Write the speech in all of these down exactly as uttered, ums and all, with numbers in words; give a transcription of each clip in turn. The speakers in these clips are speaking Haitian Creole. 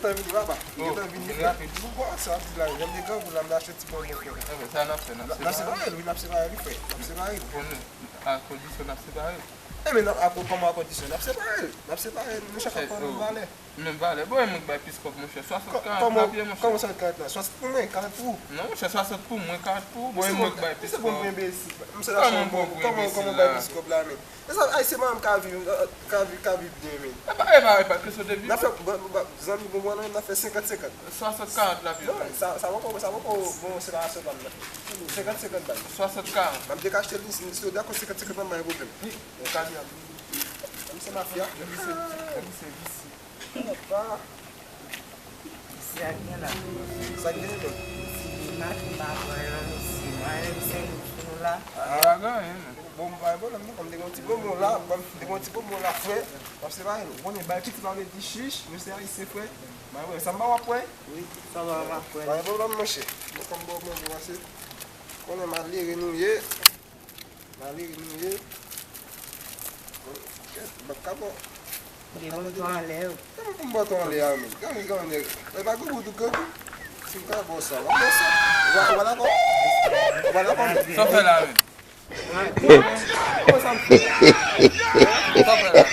Gentan vini, papa. Li gentan vini, frè. Ou konn sa w ap di la, jan m te grangou la, m te achte ti bonbon, frè. Sa n ap fè, n ap separe l. N ap separe l, wi, n ap separe l, wi, frè. N ap separe l. Bon, nou, a kondisyon n ap separe l. E men, n ap, a, kòman a kondisyon? N ap separe l. N ap separe l. Nou chak ap pran menm valè. Menm valè. Bon, e mwen k bay plis kòb, monchè. Swasant karant la, pye, monchè. Kòman swasant karant la? Swasant pou mwen, karant pou ou. Non, monchè, swasant pou mwen, karant pou ou. Bon, e mwen k bay plis kòb. Misye bon pou enbesil. Misye la, kòman bon pou enbesil la? Kòman, kòman bay plis kòb la, men? E sa, Ayisyen pa menm ka viv, ka viv, ka viv byen, men. E pa, e pa, e pa kesyon de viv. N ap fè, ba, ba, zanmi, bon, mwen, n ap fè senkant senkant. Swasant karant la, pye. Non, sa, sa poko, sa poko, bon, se pa aswè pa m nan. Senkant senkant bay. Swasant karant. M ap dekachte li, si, si yo dakò senkant senkant, pa gen pwoblèm. Wi, ka di a. Misye mafya. Misye, misye visye. Papa. Misye a gen la. Sa k genyen menm? Misye gen maten m pa pran nan misye. Mwen menm se nou sou nou la. A, pa gen anyen, non. Bon, m pa gen pwoblèm, non. Kòm te gen yon ti bonbon la, kòm te gen yon ti bonbon la, frè. W ap separe nou. Ou konnen, bay pitit pa vle di chich, nou se Ayisyen, frè. Bay, frè, sa m ba w ap pran? Wi, sa m ba w ap pran. Pa gen pwoblèm, monchè. Bon, kòm bon, bon, bon, pase. Konnen malere nou ye. Malere nou ye. Bon, kèt, m ap ka bon. Gen moun tou anlè yo. Kòman pou m bò tou anlè a, men? Kòman, kòman, nèg? E pa gou bout ou gou. Si m ka bò sa, w ap bò sa. Ou pa, ou pa dakò? Ou pa dakò, men? Sa w fè la, men? Kòman sa m fè? Sa w fè la, men?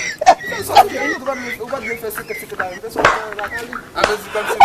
Sa w fè, ou pa t vle, ou pa t vle fè senkant senkant la, men. Sa w fè la, Kali? A vle di kòm se